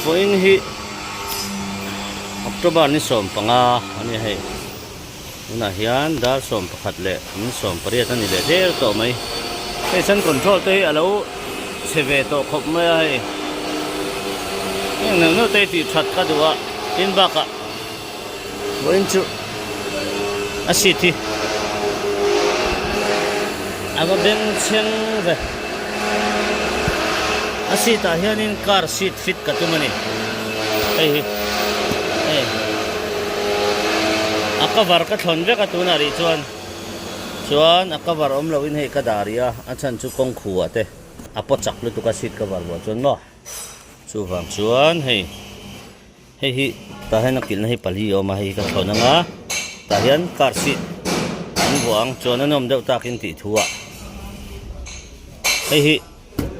Vawiin hi October ni 15 a nia hei. Tunah hian dar 11 leh min 18 a ni leh der tawh mai. Hei sun control te hi a lo chhe ve tawh khawp mai a hei. Heng neuh neuh te hi tih that ka duh a, tin bakah Vawiin chu a seat hi a va beng chheng ve. A seat ah hianin car seat fit ka tum a ni. Hei hi hei a cover ka thlawn vek a tunah rih chuan chuan a cover awm lohin hei ka dah rih a, a chhan chu kawng khuah te a paw chak lutuk a seat cover buah chuan maw chuvang chuan hei. Hei hi tah hian a kilhna hi pali a awm a, hei hi ka thlawn ang a, tah hian car seat an vuah ang chuan a nawm deuh takin tih thu ah hei hi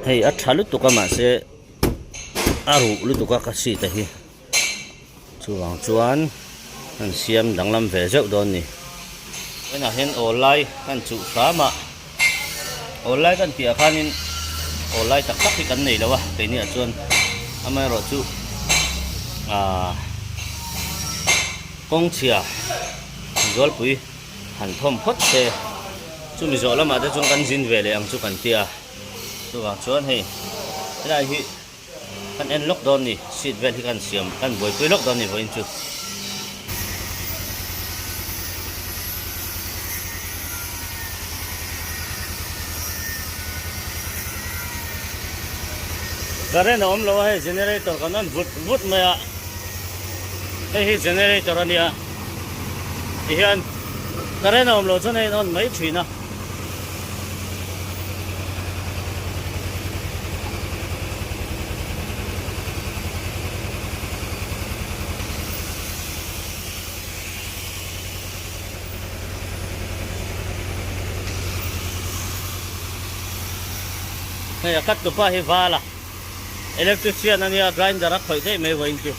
hei a tha lutuk a mahse a ruh lutuk a ka seat a hi chuvang chuan an siam danglam ve zeuh dawn a ni. Tunah hian awl lai kan chuh hram a. Awl lai kan tih ah khanin awl lai tak tak hi kan nei lo a keini ah chuan amaherawh chu aaa kawng chhia zualpui han thawm phawt se chumi zawh lamah te chuan kan zin ve leh ang chu kan tia chuvang chuan hei helai hi Kan en lawk dawn ni, seat vel hi kan siam, kan buaipui lawk dawn ni vawiin chu. Current a awm lo a hei generator kan on vut vut mai a, hei hi generator a nia, tihian current a awm loh chuan a in on mai thin a. Hei a cut tupa hi val a electrician ania grinder a khawih daih mai vawiin chu.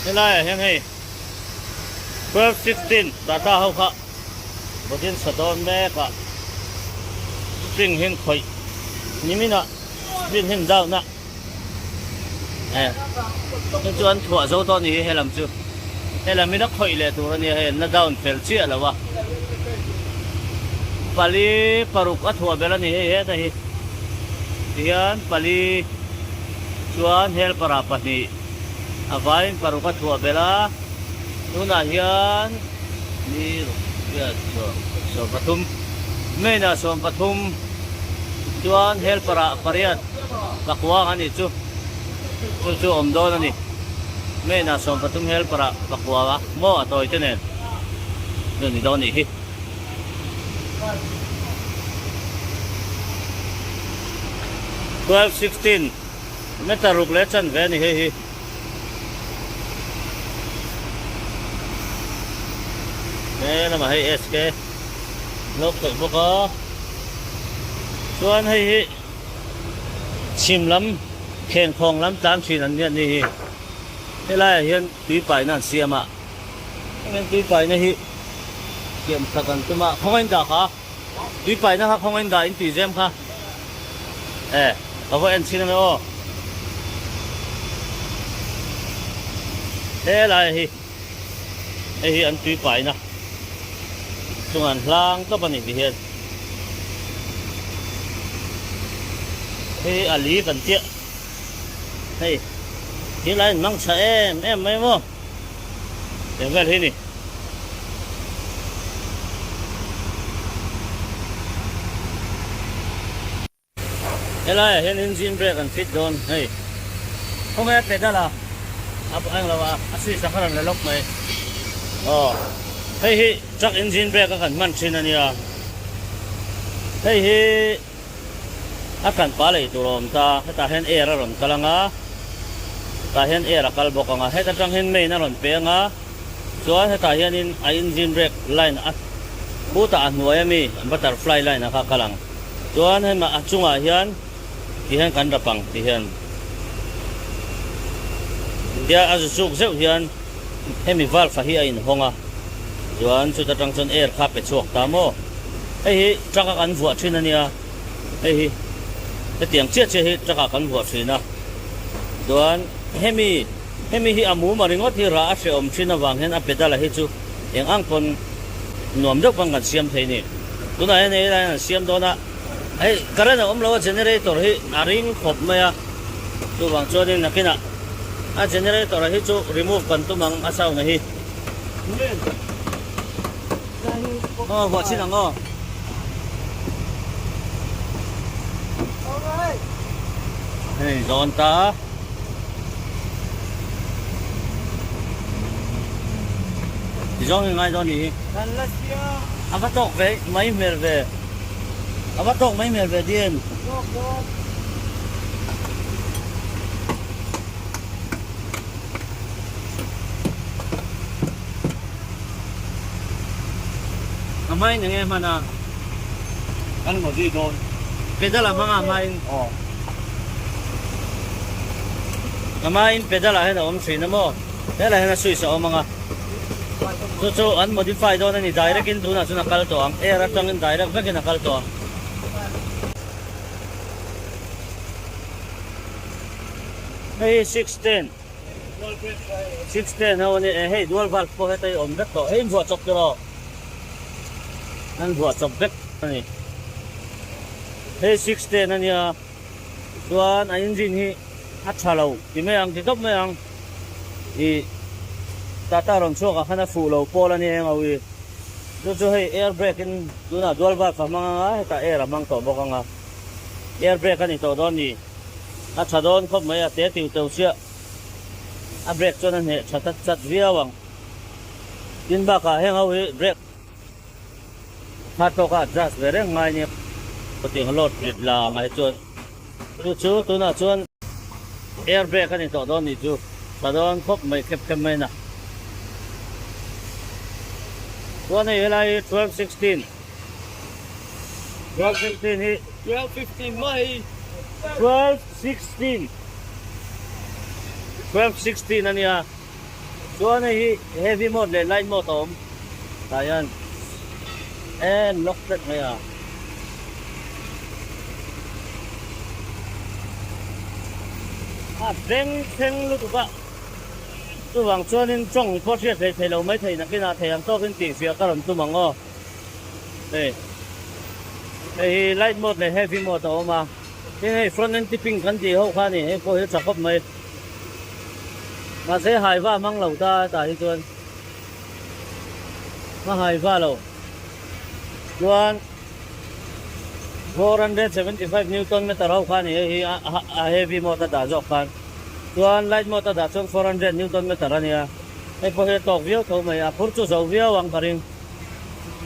Helaiah hian hei 12:16 Tata ho kha bawtin sa dawn mek a spring hian khawih nimin ah spring hian down a eh chu chu an thuah zo tawh a ni hi helam chu helam in a khawih leh tur a nia hei an la down fel chiah lo a pali paruk a thuah ber a ni hei heta hi tihian pali chuan helper ah pahnih a vaiin paruk a thuah belh a tunah hian ni ruk riat 13 main ah 13 chuan helper ah pariat pakuang a ni chu chu chu awm dawn a ni main ah 13 helper ah pakuang a maw a tawi te nen chu ni dawn a nih hi. 12:16 meter ruk leh chanve a ni hei hi. He lamah hei SK lo khawih bawk a chuan hei hi chhim lam khenkhawng lam tlan thin an nia ni hi helaiah hian tui paina an siam a heng tui paina hi siam sak an tum a khawngaih dah kha tui paina kha khawngaih dah in tih zem kha e ka va en chhin ange aw helai hi hei hi an tui paina chungah an hlang tawp a ni ti hian. Hei a li kan chiah hei thil a inhmang chha em em mai maw tiang vel hi ni. Helaiah hian engine brake an fit dawn hei khawnge a pedal a a eng lo a a switch a kha rawn la lawk mai aw hei hi truck engine brake a kan hman thin a nia hei hi a kan pa lei tur a awm ta hetah hian air a rawn kal ang a tah hian air a kal bawk ang a heta tang hian main a rawn peng a chuan hetah hianin a engine brake line a khutah a hnuai ami butterfly line a kha a kal ang. Chuan hei mah a chungah hian ti hian kan rap ang ti hian tia a zu chuk zeuh hian hemi valve hi a inhawng a, chuan chuta tang chuan air kha a pe chhuak ta maw? Hei hi truck a kan vuah thin a nia, hei hi hetiang chiah chiah hi truck ah kan vuah thin a, chuan hemi hemi hi a mum a ringawt hi rah a hrehawm thin avang hian a pedal a hi chu eng ang pawn nuam deuh pawn kan siam thei a ni. Tunah hian hei lai an siam dawn a, hei current a awm lo a generator hi a ring khawp mai a, chuvang chuanin nakinah a generator hi chu remove kan tum ang a sound a hi. Aw vuah chin ang aw. Hei dawn ta. Ti zawng hi ngai dawn ni hi. Kan la sia. A va tawk ve mai hmel ve. A va tawk mai hmel ve din. Tawk dawn. A hmain enge hman a? Kan ngaw zui dawn. Pedal a hmang a hmain. Aw. A hmain pedal ah hian a awm thin a maw? Helai hian a switch a awm ang a. Chu chu an modify dawn a ni direct in tunah chuan a kal tawh ang. Air atangin direct vekin a kal tawh ang. Hei hi 610. 610 ho a ni e hei dual valve pawh heta hi awm vek tawh. Hei invuah chawp tiraw? An vuah chawp vek a ni. Hei 610 a nia chuan a engine hi a tha lo ti mai ang ti tawp mai ang. Ih Tata rawn chhuak ah khan a fuh lo pawl a ni eng au i. Chu chu hei air brake in tunah dual valve a hmang ang a hetah air a hmang tawh bawk ang a. Air brake a ni tawh dawn ni. A tha dawn khawp mai a te tiu teu chiah. A brake chuan a hneh tha chat chat viau ang. Tin bakah heng ho hi brake kha tawk a adjust ve reng ngai nia tiang load rit la ang ai chuan chu chu tunah chuan air brake a ni tawh dawn nih chu tha dawn khawp mai khep khep mai na chuan hei helai hi 1216 1216 hi 1215 mai 1216 1216 a nia. Chuan hei hi heavy mode leh light mode a awm tah hian en lock tlat mai a. A beng thleng lutuk a, chuvang chuanin tawng pawh hriat hlei thei lo mai thei nakinah thei ang tawkin tihfiah ka rawn tum ang aw. Hei hei hi light mode leh heavy mode a awm a, tin hei front end tipping kan tih ho kha a ni, hei pawh hi a tha khawp mai. Mahse haiva a hmang lo ta hetah hi chuan a haiva lo chuan 475 newton meter ho kha a ni hei hi a heavy mode a dah zawk khan chuan light mode a dah chuan 400 newton meter a nia hei pawh hi a tawk viau tho mai a phur chu zo viau ang ka ring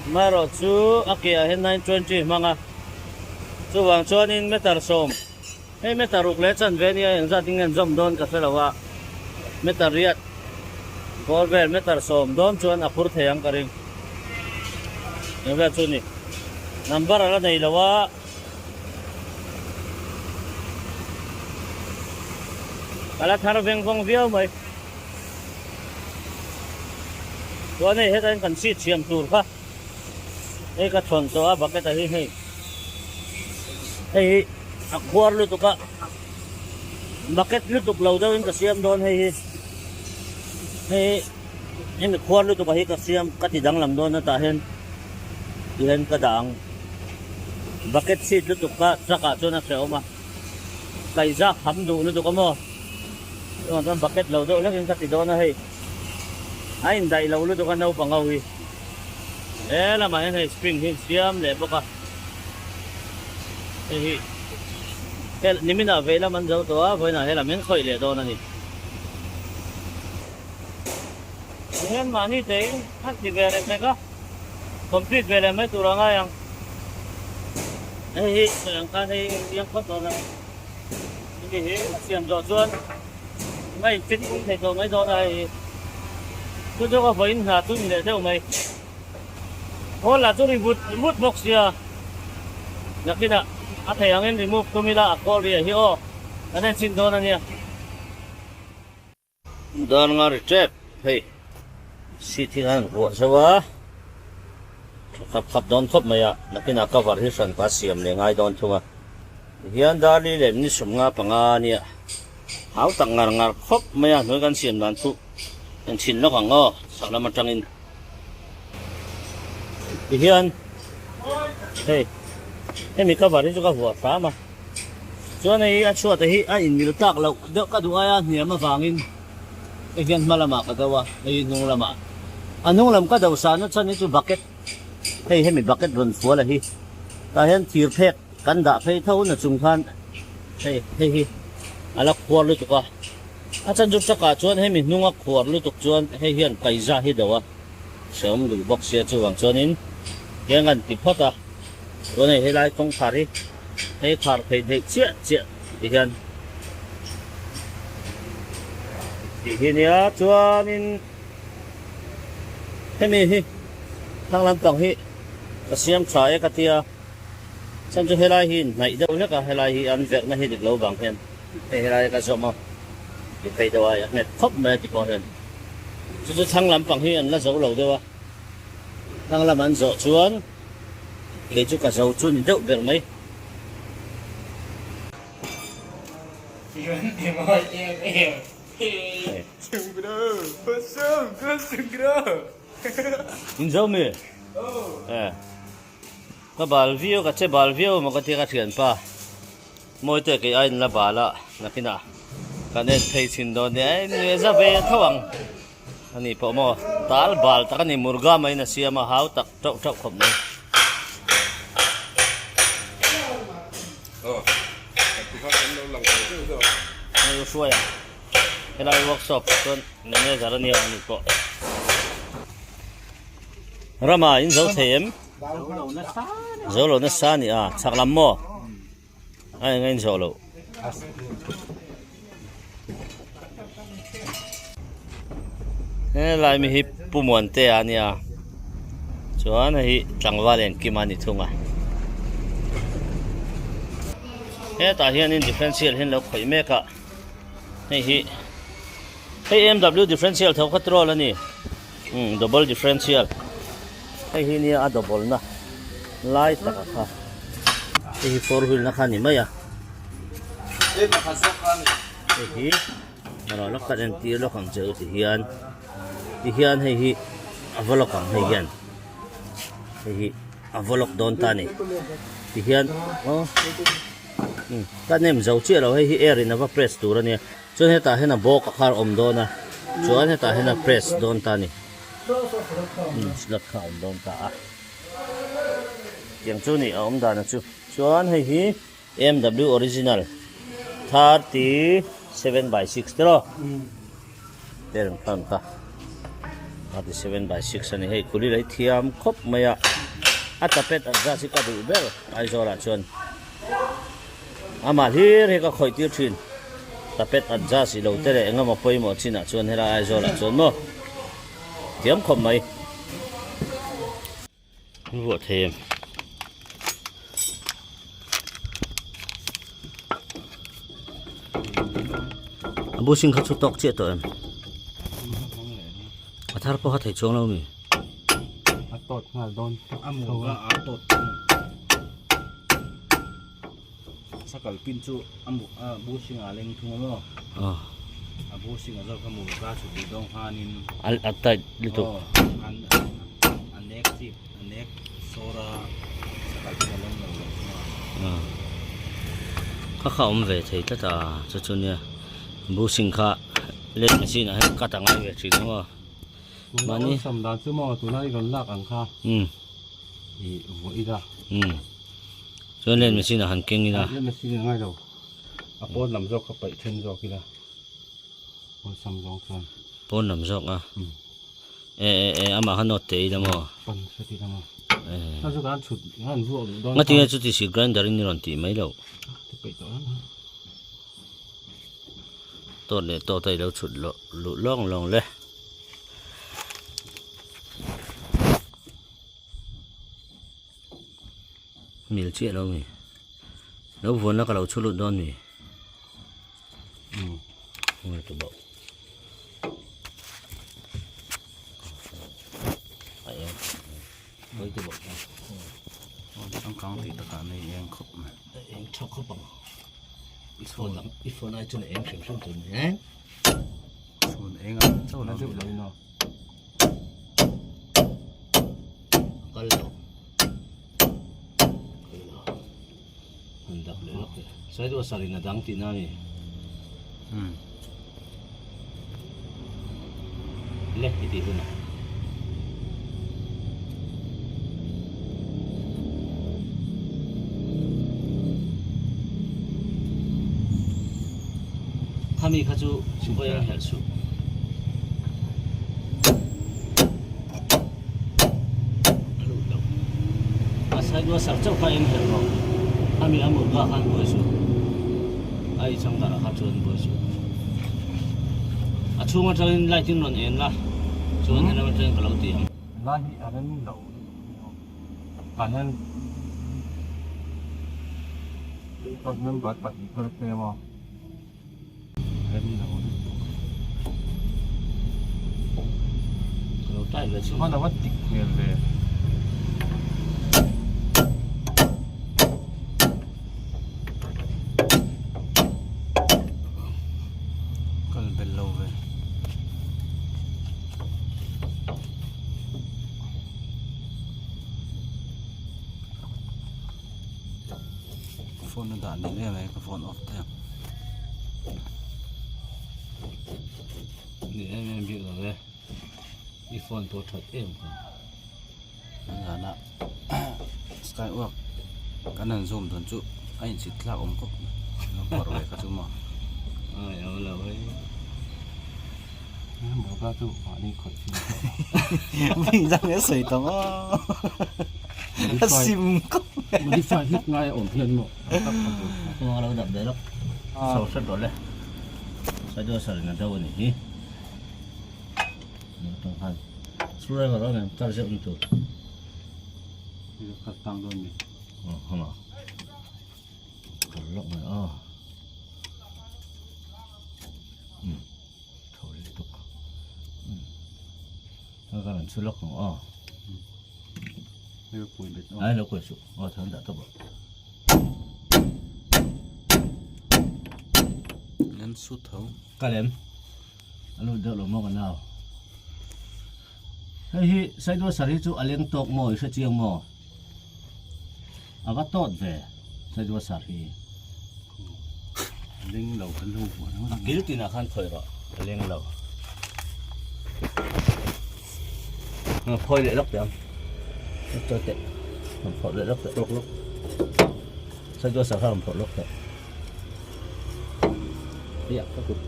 amaherawh chu a ke ah hian 920 hmang a chuvang chuanin meter sawm. Hei meter ruk leh chanve nia engzat in nge an zawm dawn ka hre lo a, meter riat bawr vel meter sawm dawn chuan a phur thei ang ka ring. Eng vel chu ni. Number a la nei lo a. Ka la thar veng vawng viau mai. Chuan hei hetah hian kan seat siam tur kha. Hei ka thawn tawh a bucket ah hi hei hei hi a khuar lutuk a bucket lutuk lo deuh in ka siam dawn hei hi hei hi hemi khuar lutuk ah hi ka siam ka ti danglam dawn a tah hian ti hian ka dah ang bucket seat lutuk kha truck ah chuan a hrehawm a. Kaihza kham duh lutuk a maw? Chuvang chuan bucket lo deuh hlekin ka ti dawn a hei. A indaih lo lutuk a naupang ho hi. He lamah hian hei spring hi siam leh bawk a. Hei hi hel niminah vei lam an zo tawh a, vawiinah he lam hian khawih leh dawn a ni. Tihian mahni tein a ti ve leh pek a, complete ve leh mai tur a ngai ang. Hei hi sawi ang khan hei inbiang phawt dawn a, hemi hi a siam zawh chuan a infit pum thei tawh mai dawn a hei hi. Chu chu ka vawiin hna chu ni leh deuh mai. Khawl lah chu ri vut vut bawk sia, nakinah a thei angin remove tum ila a khawl ri ah hi aw kan en chhin dawn a nia. Dar nga ri tep hei seat hi khan ruah zauh a tha khap khap dawn khawp mai a nakinah cover hi hran pa siam leh ngai dawn thung a tihian dar li leh ni sawmnga panga nia hau tak ngar ngar khawp mai a hnuai kan siam dan chu en chhin lawk ang aw chhak lam atangin tihian hei hemi cover hi chu ka vuah hram a. Chuan hei a chhuat hi a inmil tlak loh deuh ka duh aia hniam avangin hei hian hma lamah ka do a, hei hi hnung lamah. A hnung lam ka do sahna chhan hi chu bucket, hei hemi bucket rawn fual a hi. Tah hian thir phek kan dah phei tho na chung khan hei hei hi a la khuar lutuk a. A chhan chu truck ah chuan hemi hnunga khuar lutuk chuan hei hian kaiza hi do a, hrehawm duh bawk sia chuvang chuanin hian kan ti phawt a. Chuan hei helai kawngkhar hi hei khar phei theih chiah chiah ti hian tih hi nia chuanin hemi hi thlang lampang hi ka siam tha e ka tia chhan chu helai hi inhnaih deuh hlek a helai hi an verhna hi dik lo vang hian hei helai ka zawm a ti phei deuh a a nghet khawp mai a ti pawh hian chu chu thlang lampang hi an la zo lo deuh a thlang lam an zawh chuan. Kei chu ka zo chu ni deuh ber mai. In zo mi? Ka bal viau ka che bal viau maw ka tia ka thianpa Mawite kei aiin la bal a nakinah kan en phei chhin dawn nia ei nuih a za ve tho ang. A ni pawh maw? Tal bal tak a ni, murga maiin a siam a, hau tak teuh teuh khawp mai. Hei u Hruaia, helai workshop chuan manager a nia a ni pawh. Rama in zo thei em? Zo lo nasa a ni a, chhak lam maw? A eng a inzawh loh. Helai mi hi Pu Muantea a nia chuan hei hi tlangval engkim a ni thung a. Hetah hianin differential hi an lo khawih mek a hei hi hei MW differential tho kha troll a ni umm double differential hei hi nia a double na lai tak a kha hei hi four wheel na kha a ni mai a hei hi erawh lawk kan entir lawk ang che u ti hian ti hian hei hi a va lawk ang hei hian hei hi a va lawk dawn ta a ni ti hian aw umm ka nem zo chiah lo hei hi air in a va press tur a nia. Chuan hetah hian a bawk a khar awm dawn a, chuan hetah hian a press dawn ta a ni. Umm slot kha a awm dawn ta a. Tiang chu ni a awm dan a chu. Chuan hei hi MW original 37 by 6 tiraw? Te reng khan kha 37 by 6 a ni hei kuli lei thiam khawp mai a. A tapet an zat hi ka duh ber Aizawl ah chuan. Amah hlir hi ka khawih tir thin. Tapet an za si lo te leh engemaw pawimawh chinah chuan helai Aizawlah chuan maw thiam khawp mai. An vuah thei em? A bushing kha chu tawk chiah tawh em? A thar pawh kha thei chuang lo mi? A tawt nghal dawn. A mu a a tawt. Sakal pin chu a mu a bushing a leng thung a maw? A bushing a zawk a mu ka chu tih dawng khanin. A tight lutuk. An a nek chip a nek sawr a sakal pin a leng lo lo thung a. Kha kha awm ve thei tlat a chu chu nia bushing kha led machine ah hian cut a ngai ve thin ang aw mahni sam dan chu maw tuna i rawn lak ang kha umm i vuah ila umm chuan led machine ah han keng ila led machine a ngai lo a pawn lam zawk kha paih then zawk ila pawn sam zawng chuan pawn lam zawk a e e e amah kha nawt teh ila maw pan hre tih ila maw a chu kan chhut an vuak duh dawn ngatinge chuti si grinder in i rawn tih mai loh ti peih tawh reng a tawt leh tawt a i lo chhut loh luh lawng lawng le. Mil chiah lo mi lo vuanna ka lo chhu lut dawn mi. Changkang tih takah nei eng khawp mai. Eng tha khawp ang. I phone ang i phone ai chuan eng hrim hrim tur ni e. Phone eng ang chauh la deuh lo in aw. Kal lo. Kal lo. An dap leh lawk e. Sawi deuh a sarin a dang tihna a ni. Umm. Le i tih hunah. Khami kha chu vawi a helh suh. A lut lo. A side washer chauh kha eng herh rawh. Khami a murga khan buai suh. A i chang darah kha chuan buai suh. A chhung atangin light in rawn en la, chuan helam atangin ka lo ti ang. Lai hi a rem lo tah hian member pahnih ka la tlem a. Hman ava dik hmel ve. Kal bel lo ve. Phone a dah ni em mai ka phone off daih ang. Ni em em bik lo e i phone pawh that em kha. Zana sky work kan han zoom dawn chu a insit thlak awm khawp mai a phawrh ve kha chu maw. Ai awm lo e. Burger chu mahni khawih chin a tawh. Mi dang e sawi tawh maw. A sim khawp mai. Modify hit ngai a awm hian maw. Kawng a lo dap ve lawk. Chho hret rawh le. Saido sarin a do a nih hi. Tawng khan screwdriver awm em kar zeuh na tur. Kar tang dawn mi. Aw hama. Kar lawk mai aw. Tho lutuk a ka rawn chhu lawk ang aw ai lo kuai suh aw thang dah tawp a nan su tho ka lem a lut deuh lo maw ka nau hei hi saidaw sar hi chu a leng tawk maw i hre chiang maw a va tawt ve saidaw sar hi A leng lo kan lo vuah A kil tinah khan khawi rawh a leng lo. Khawi leh lawk teh ang. Chaw teh. Rawn phawrh leh lawk teh. Lawk lawk. Saidua sar kha rawn phawrh lawk teh. Ia ka kut.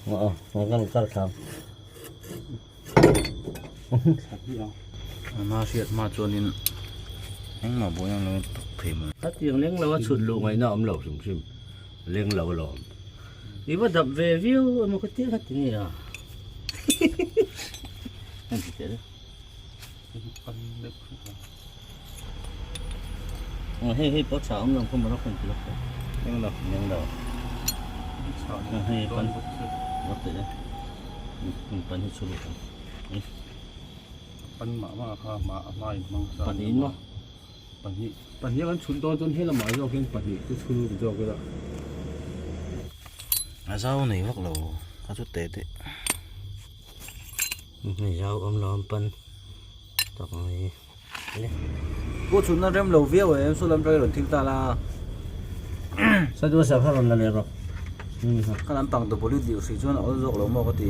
Aw, aw, kan kal thlang. A hriat hma chuanin engmah buai ang lo in tuk thei mai. Khatiang leng lo a chhut luh ngaihna a awm lo hrim hrim leng lo alawm. I va dap ve viau emaw ka tia kha ti nge a. Heng ti teh le. Hei hei pawh tha awm lo khaw maw rawk ti lawk teh. Leng lo. Leng lo. Hei pan rawk teh le. Pan hi chhu lut ang. Pan mah mah kha mah a hma in hmang sa. Pahnih in maw? Pahnih. Pahnih kan chhun dawn chuan helamah zawk hian pahnih chu chhun lut zawk ila. A zau nei vak lo kha chu teh teh. Hei zau awm lo an pan tak mai. Pu chhunna rem lo viau em saw lam ṭai rawn thil ta la. Saw chu serh kha rawn la leh rawh. Ka lam pang double i dih hrih chuan a awl zawk lo maw ka ti.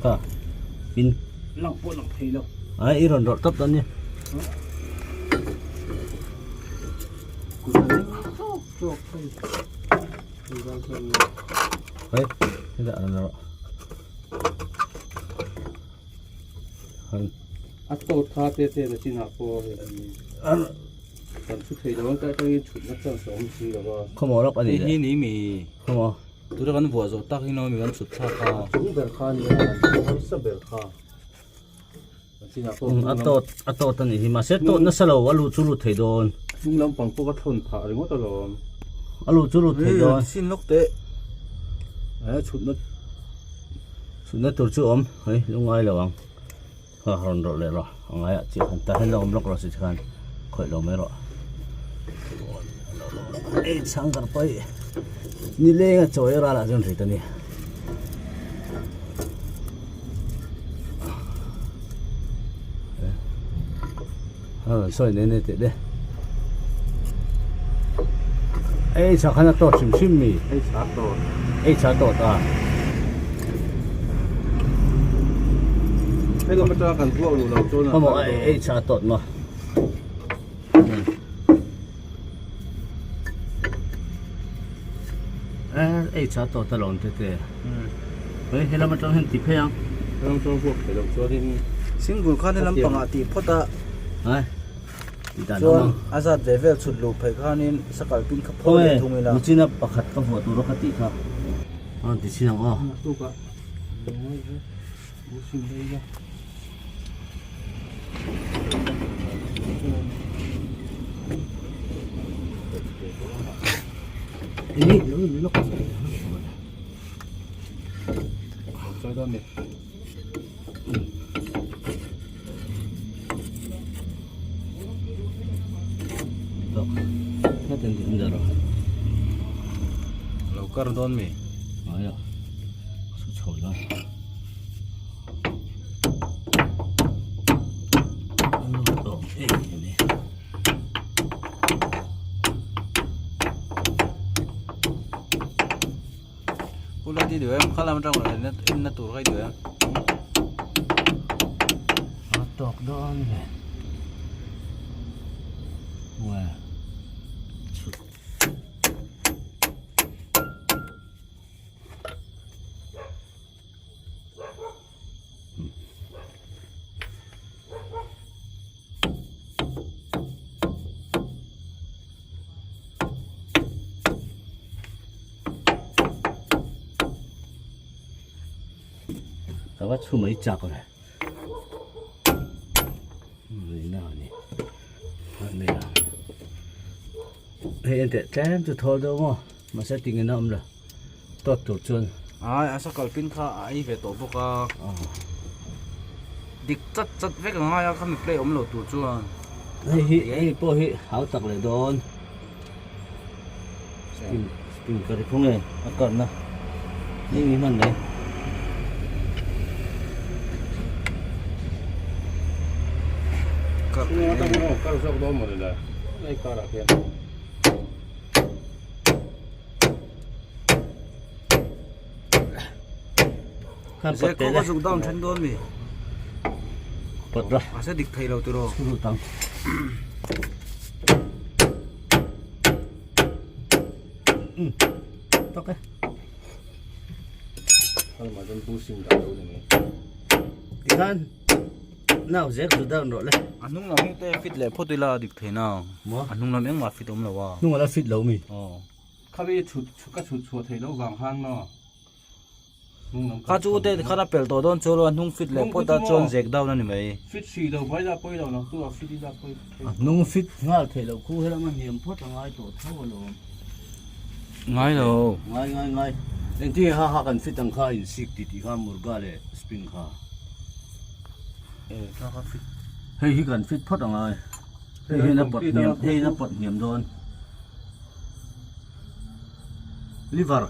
Ka in. Lang pawh lang thei lo. Ai i rawn rawlh tawp dawn nia. Hei, hei dah rawn la rawh. A tawt kha te te na chinah pawh hei kan thu thei lo ang ka atangin thutna chance a awm si lo a. Khawmaw lawk a ni le. Hei hi ni mi. Khawmaw. Tura kan vuah zawh tak hi no mi kan chhut thlak kha. Chung ber kha nia harsa ber kha. A tawt a tawt a nih hi mahse tawt nasa lo a lut chu lut thei dawn. Hnung lampang pawh ka thawn phah ringawt alawm. A lut chu lut thei dawn. Sin lawk teh. A chhutna chhutna tur chu awm hei lungngai lo ang. Ha rawn rawlh leh rawh a ngaiah chiah khan tah hian lo awm lawk rawh si khan khawih lo mai rawh. Ei chhang kar pawi nileng a chawi a ralah chuan rit a ni. Sawi nei nei teh le ei chha khan a tawt hrim hrim mi ei chha tawt ei chha tawt a hei lam atanga kan vuak luh lo chuan a maw ei chha tawt maw Ei cha tawh ta lo ang tete. Hei helam atang hian ti phei ang. Helam atang vuak thei lo chuanin. Single khan helam pangah tih phawt a. Hai. Ti dan Chuan a zat ve vel chhut luh phei khanin sakal pin kha phaw leh thung ila. Muchina pakhat ka vuah tur a ka tih kha. A rawn ti chin ang aw. Naktukah. Lo kar dawn mi? Pula ti duh em khalam atang rawn en en na tur kha i duh em. A tawk dawn le. Ua. Ka va chhu mai chak le. Ni na ni. Ni na. Hei ente tlem chu thawl deuh maw mahse tingin a awm lo. Tawt tur chuan. Ai a sakal pin kha a ei ve tawh bawk a. Dik chat chat vek a ngai a khami play awm lo tur chuan. Hei hi hei pawh hi hau tak leh dawn. Spin spin ka ri phung e a karna. Hei mi hman mai. Kar kar zawk dawn mawni le. Hei karah khian. Zek kawng a zuk down then dawn mi Pat ra a se dik thei lo tiraw Churu tang Tak e Hal ma jan bu sim da lo ni mai Tikhan Nau zek zu down rawh le. A hnung lam hi te fit leh phawt ila a dik thei na. Maw? A hnung lam engmah fit awm lo a. Hnung ala fit lo mi? Aw. Khabe chhut ka chhut chhuah theih loh vang khan maw? Hnung lam Kha chu te khan a pel tawh dawn chu lo a hnung fit leh phawt a chuan zek down a ni mai. Fit hrih lo bai la pawi lo nang tu a fit ila pawi thei. A hnung fit nghal theih loh khu helam a hniam phawt a ngai tawh tho alawm. Ngai lo. Ngai ngai ngai. Engtin nge ha ha kan fit ang kha in sik tih tih kha murga leh spin kha. Hei hi kan fit phawt angai. Hei hian a pawt hniam hei hian a pawt hniam dawn. Liver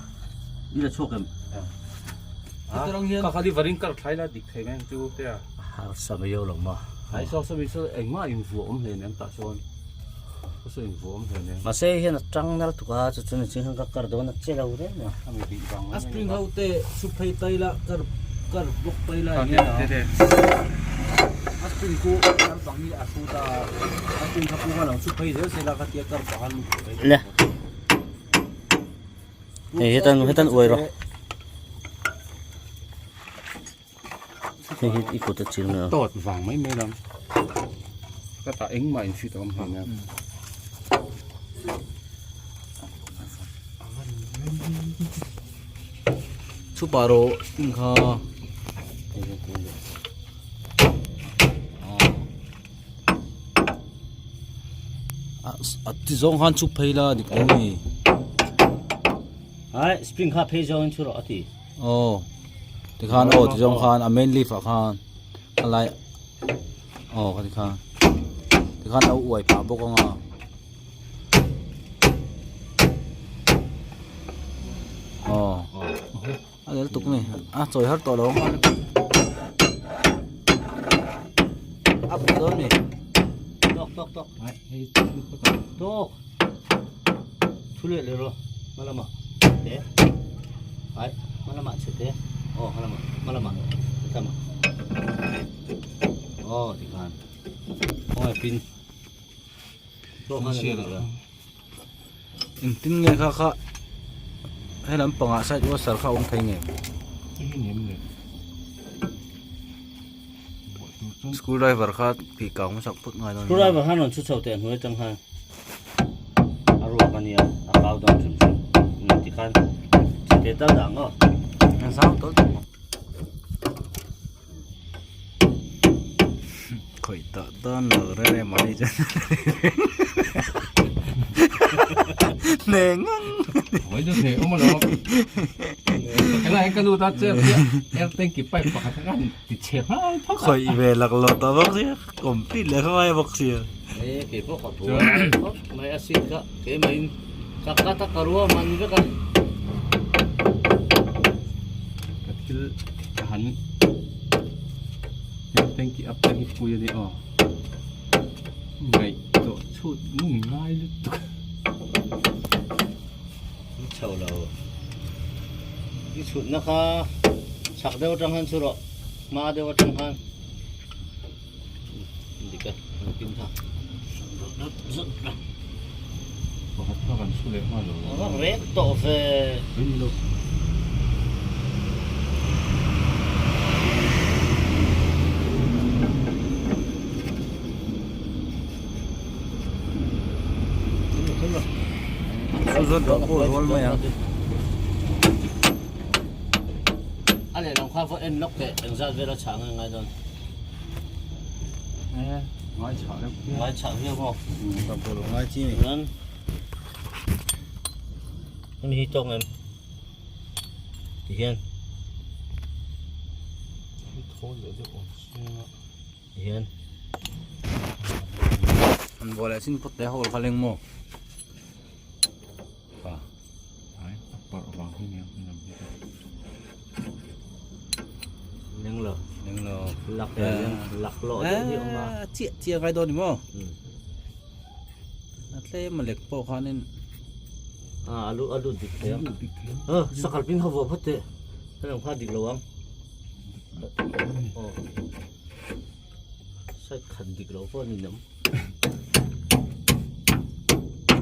i la chhuak em? Ka kha liver in kar thlai la dik thei mai ang chu te a. Harsa mai lo ma. Ai saw saw mi saw engmah invuah awm hle nen tah chuan saw saw invuah awm hle nen. Mahse hei hian a tang nal tuk a chu chuan ching hian ka kar dawn a che lo reng a. A mi bih vang A spring ho te su phei tai la kar kar bawk tai la enge a. A spring khu kar pang hi a hrut a a spring kha pung a lo su phei zel se la kha tia kar pang a lut thei. Le. Hei hetan hetan uai rawh. Hei hi i kut a chil mai a. Tawt vang mai mai lam. Ka tah engmah in fit a awm hlein a. Chhupa rawh in kha. A ti zawng khan chhup phei la dik lo ni. Ai spring kha phei zawng in chu rawh a ti. Aw tikhan aw ti zawng khan a main leaf ah khan a lai aw kha tikhan tikhan a uai phah bawk ang a. Aw a lel tuk ni a chawi har tawh lo ang a bu dawn ni. Tok tok tok tok. Thu leh leh rawh hma lamah te ai hma lamah chhe te aw hma lamah hma lamah hetlama aw tikhan khawngaih pin tawk khan a ni lo engtin nge kha kha he lampangah side washer kha a awm thei nge Screw driver kha tih kang hmasak phut ngai dawn. Screw driver khan rawn chhu chho teh hnuai atang khan a ruak a nia a kau dang hrim hrim um tikhan chhe tal dah ang aw. An zau tawlh tawh maw. Khawih tah dawn lo reng reng mahni chuan Hne ngang. Mai chu hne awm alawm. Helai ka nu ta che air tank pipe pakhat khan ti chhe nghal phawt a. Khawih ve lak lo ta bawk sia complete leh ngai bawk sia. E kei pawh ka buai khawp mai a seat kha keimah in ka cut a ka rua man vek a. Ka thil ka han air tank up te hi pui a ni aw. Ngaih tawh chhut ngun ngai lutuk. I chho lo. I chhutna kha chhak deuh atang khan chu rawh hma deuh atang khan dik a an pin kha zut zut a. Pakhat kha kan chhu leh nghal lo. A vak rek tawh ve. Ni lo. A lehlam kha vaw en lawk teh engzat vel a chhah nge ngai dawn. Ngai chhah reuh viau. Ngai chhah viau maw? Ngai chi ni. Chuan hemi hi tawk em? Tihian. Thawl leh deuh awm sia. Tihian. An bual leh chin phawt te ho kha leng maw? Pa. Ai, a parh vang hi nia lam hi. Leng lo. Leng lo. Lak leh leng lak lo deuh hi awm a. Chiah chiah ngai dawn ni maw? A tlem a lek pawh khanin. A alu alu dik thei ang. Sakal pin ho vuah phawt teh. Hetiang kha dik lo ang. Aw. Side khat dik lo pawh a ni nam.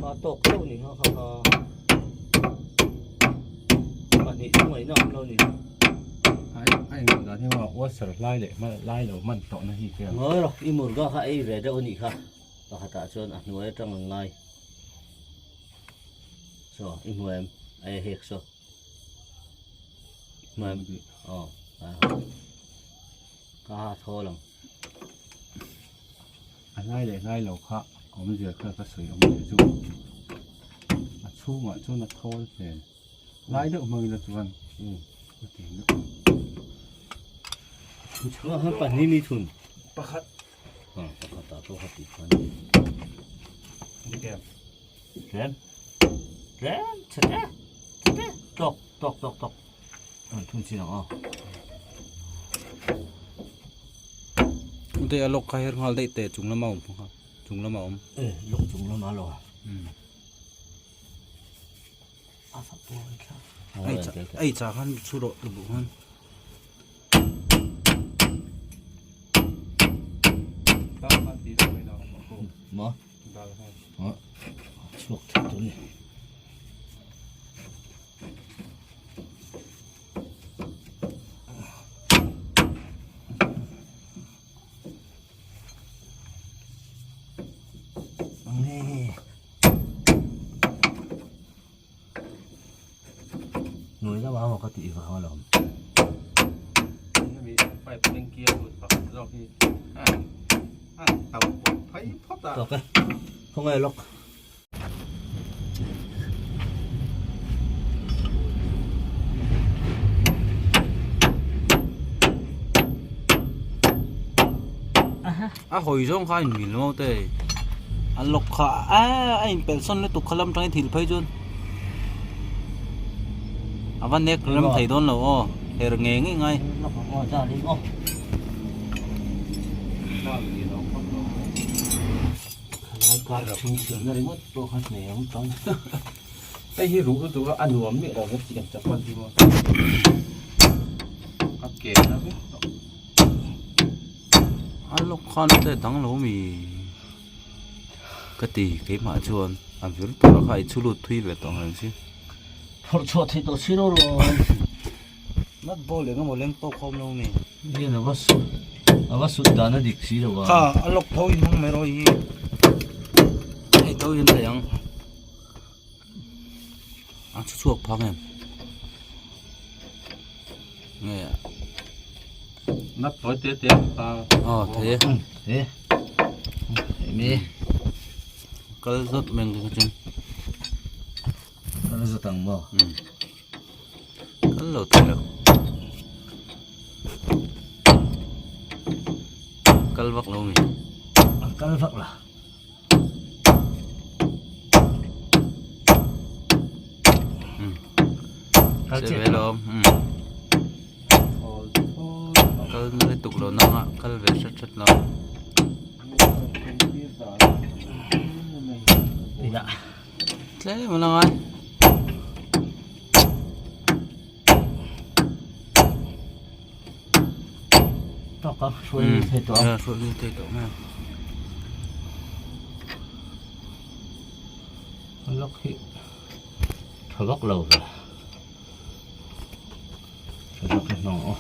Kha tawk deuh ni kha kha kha. Pahnih chu ngaihna awm lo ni. Ai ai ngam dan hi maw washer lai leh lai lo man tawh na hi te. Ngawi rawh i murga kha ei ve deuh a nih kha. Pakhatah chuan a hnuai atang ang ngai. Saw i hmu em? A e hek saw. Hmu em? Aw. Ka ha thawl ang. A lai leh lai lo kha awmzia kha ka sawi awm leh chu. A chhungah chuan a thawl hmel. Lai deuh hmangin a chuan a ti deuh. Chhungah khan pahnih mi thun. Pakhat. Pakhat ah pawh kha tih khan. Tlem. Tlem. Tlem. Chhe te. Chhe te. Tawk tawk tawk tawk. An thun chin ang aw. Ute a lock kha her nghal daih teh chung lama awm kha chung lama awm. E lock chung lama lo a. A fa pawi thla. Ai cha ai cha khan chu rawh tu buh khan. Ma. Chhuak thei tur ni. Nuai deuh a ka tih vang alawm. Hemi pipe tanky a lut pakhat zawk hi a tauh pawh phei phawt a. Tawk e. Khawngaih lawk. A hawi zawng kha a inmil lo te a lock kha a a inpelh sawn lutuk kha lam tangin thil phei chuan a va nek rem thei dawn lo aw her ngei ngei ngai. Hei hi ruh lutuk a a nuam miah lo vek tih kan chapal hi maw a ke na vek tawh. A lawk khan te dang lo mi ka ti keimah chuan a vir tur kha i chhu lut thui ve tawh ang reng si. Phawrh chhuah theih tawh si lo rawh. Nut ball eng emaw leng tawk khawm lo mi. Hian a va sut a va sut dan a dik si lo a. Kha a lawk tho in hmang mai rawh hi. Hei tho in thei ang. A chhu chhuak phang em. Nge. Nut tawi te te ta. Aw thei e. He. Mi. Kal zawt meng te kha chuan. Kal zawt ang maw. Kal lo thei lo. Kal vak lo mi. A kal vak la. Kal che ve lo. Kal na le tuk lo nanga kal ve hret hret lo. Tlem a la ngai. Tawk a hruai ngil thei tawh a. Hruai ngil thei tawh mai a. Lawk hi tha vak lo ve. Tha vak hi hmang aw.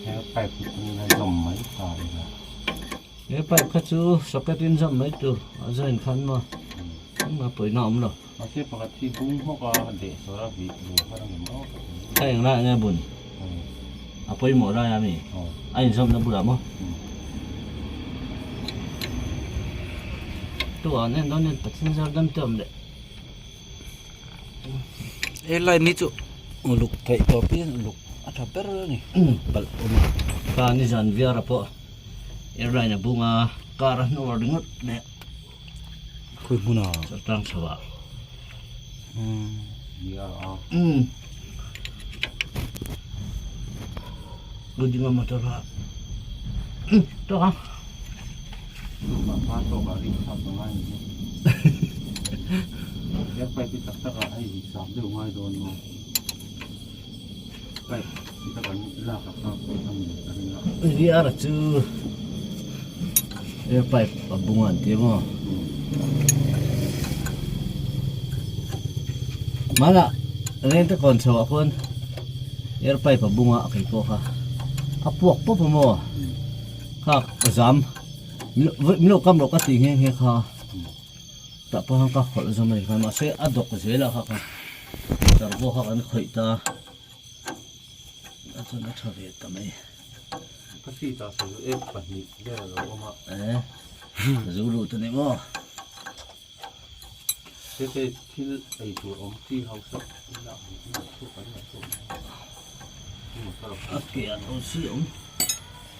He pipe hi chu a zawm mai ta ila. He pipe kha chu socket in zawm mai tur a join khan maw engmah pawina a awm lo. Mahse pakhat hi bung hawk a deh sawr a vih lu har ang em aw. Kha eng lai nge bun? A pawimawh lai a mi? A inzawmna bulah maw? Tu an en dawn hian Pathian zar dam te awm leh. He line hi chu uluk theih tawp hi uluk a tha ber a ni palh awm a. Kha nizan viara pawh airline a bung a car a hnawr ringawt leh. Khawi hmunah? Chawlhtlang chho ah. Gudinga motor a tawk ang. VR chu air pipe a bung an ti maw hmanah reng te kawn chho ah khuan. Air pipe a bung a kei pawh kha a puak pawp a maw kha ka zam min lo kam loh ka tih nghe nghe kha tah pawh khan ka hawlh zawm a ni kha mahse a dawk zel a kha kha servo kha kan khawih ta a chuan a tha ve ta mai. Ka seat ah sawi ek pahnih vel a lo awm a. Eh zu lut a ni maw. Tete thil ei tur awm chi ho saw lak ang hi a chhuak an ngaih tawh mai. A ke ah tho si awm.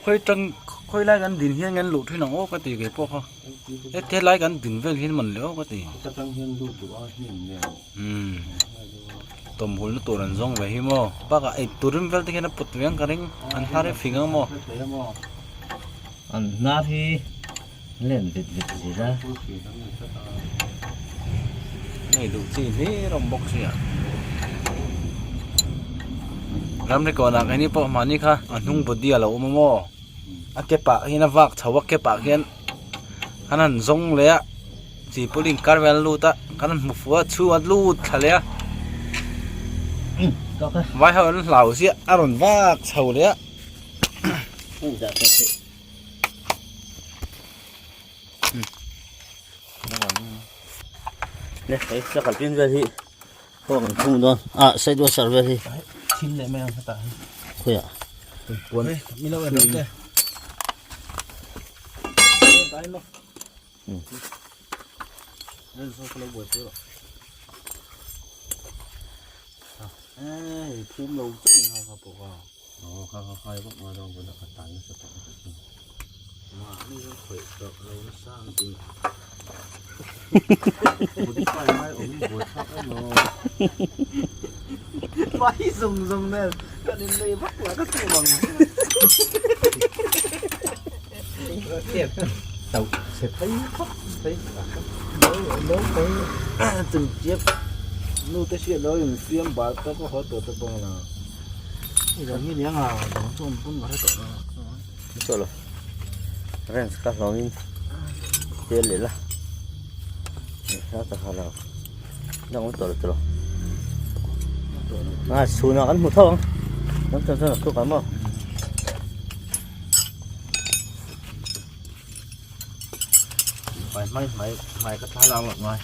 Khawi tang khawi lai kan din hian kan luh thin ang aw ka ti kei pawh kha he helai kan din vel hian man leh aw ka ti. Heta tang hian lut duh a hnim nen. Umm tawm hulna tur an zawng ve hi maw bakah ei turin vel te hian a put ve ang ka ring an hnar hi fing ang maw. An hnar hi. Len vit vit zir a. Nei duh chi hlir awm bawk sia. Ramri kawnah keini pawh mahni kha a hnung body a lo awm a maw? A ke pah hian a vak chho a ke pah khian an han zawng leh a chi pawlh inkar vel an lut a kan han hmu fuh a chhung a lut thla leh a vai ho an hlau ziah a rawn vak chho leh a. Le hei sakal pin vel hi kawng an phung dawn a side washer vel hi thim leh mai ang hetah hi khawiah puan mi lo en te phum lo chung ha kha pawh kha Aw kha kha khai vak mai dawn bulah ka tan nasa tawh ka ti. Mahni hian khawih tawh lo nasa ang ti. Modify mai awm in buai thlak em aw. Mai zawng zawng nen kan in nei vak lah ka tum ang. Tauh chhe phei phawt phei Lo phei chung chiap nu te hriat lo in siam bal tawk a haw tawh te pawh la. Chawlh ranch ka hlawmin tel leh la hla tak kha lo dang awm tawh lo tawh a chhunah kan hmu tho ang kan chuan chuan a thuk ang maw. Hmai hmai hmai hmai ka thla lang loh ngai.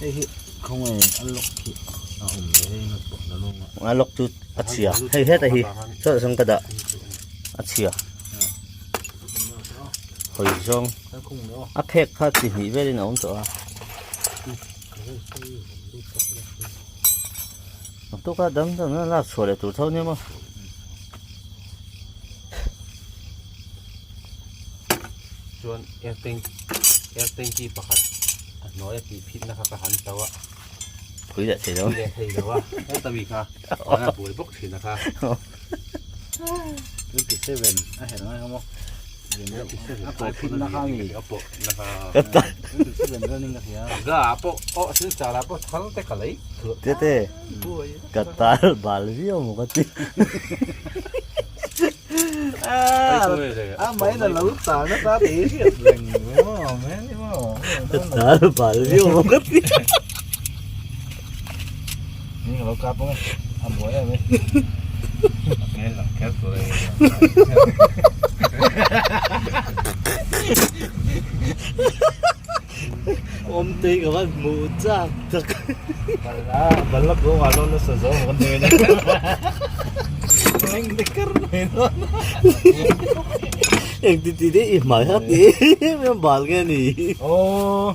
Hei hi khawnge a lock hi a awm ve hei na pawh la lawng a. A lock chu a chhia hei heta hi chawlh zawng ka dah a chhia hawi zawng a phek kha chi hnih velin a awm tawh a. Naktuk a dang dang a lak chhuah leh tur tho nia maw. Chuan air tank air tanki pakhat a hnuai a tih phit na kha ka han to a. Pui leh thei lo. Pui leh thei lo a. Heta mi kha a buai bawk thin a kha. 27 a herh ngai kha maw. A pawh phit na kha mi. A pawh na kha. 27 running ka hria. Ga pawh aw silchar ah pawh thal te ka lei. Tete ka tal bal viau maw ka ti. A mai na lo tal na ta ti hriat reng maw men ni maw. Ka tal bal viau maw ka ti. Ni ka lo kap ang e. A buai em e. Hmel lang kher tur e. Awmtei ka van hmuh chak tak. Bala bala ko nga lo nasa zo kan nei na. Eng de kar nei no. Eng ti ti de i hmai hat ni em bal nge ni. Oh.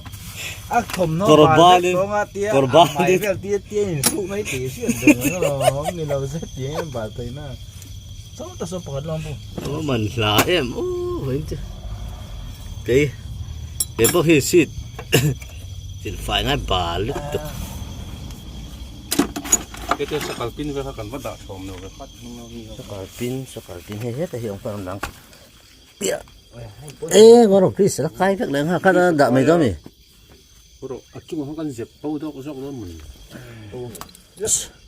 A thawm no bal vek tawng a tia a hmai vel tia tia in suh mai tih hriat reng alawm ni lo zet tih em bal thei na. Chaw ta saw pakhat lawng pu. Aw man hla em aw vawiin chu kei kei pawh hi seat thil fai ngai bal lutuk. Hete sakal pin vel kha kan va dah thawm lo ve khat hnung a mi ho. Sakal pin sakal pin hei heta hi awm khan awm dang piah e ngawr office la kai vek leh ang kha khan a dah mai dawn mi. Rawh a chungah khan kan zep bo dawk zawk dawn mawni.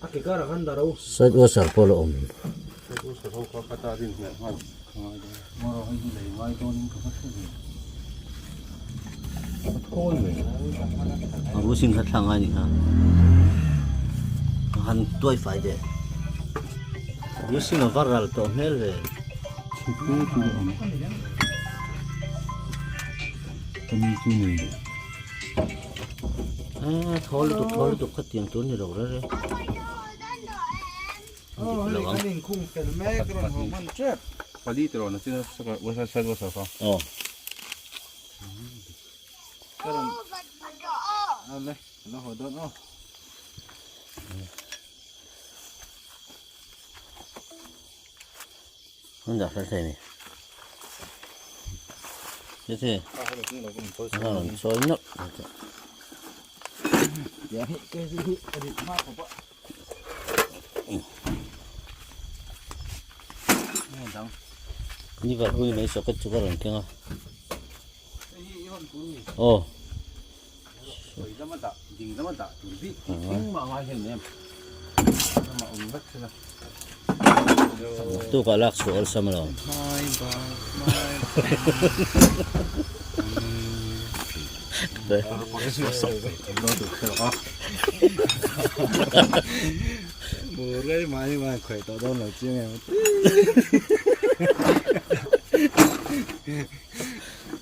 A ke karah khan dah ro. Side washer pawh la awm. Side washer ho kha ka ta rin hmel nghal ka ngai dawn. Ngawr hei hi lei ngai dawnin ka va hre ve. A thawl ve. A rusing kha thla ngai ni kha. A han tuai fai deh. Rusing a va ral tawh hmel ve. Chhe te chu a awm. Ka mi chu nei. A thawl lutuk thawl lutuk kha tiang tur ni lo reng reng. Aw hei kan inkhung fel mek rawn haw hman tep. Pali tiraw na chin a side washer kha. Aw. Ka rawn ale la haw dawn aw. An dah fel thei ni. Tete. A rawn chawi nawlh. Tiang hi kei chu hi a rit hma khawp a. Ni var hui mai socket chu ka rawn keng a. Aw. Tukah lak chhuah awlsam alawm.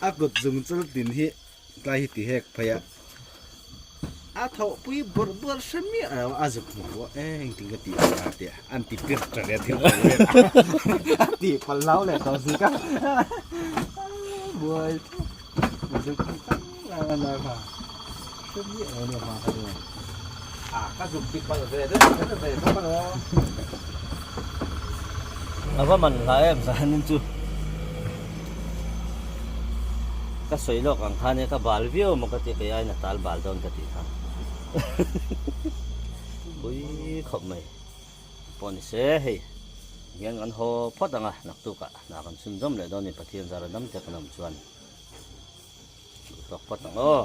A kut zung chal tin hi tlai hi ti hek phei a a thawhpui bawrh bawrh hre miah lo a zuk hmu pawh e engtin ka tih ang a tia an ti pir ta leh thil pawh vel a ti pal hlau leh tawh zik a buai a zuk hmu tang lang a nia kha hre miah lo nia hma kha chuan a ka zuk ti palh ve deuh kher ve bawk alawm. A va man hla em zanin chu ka sawi lawk ang khan e ka bal viau maw ka ti kei aiin a tal bal dawn ka tih kha pui khawp mai pawh ni se hei hian kan haw phawt ang a naktukah hna kan chhun zawm leh dawn a ni Pathian zara dam te kan awm chuan duhtawk phawt ang aw.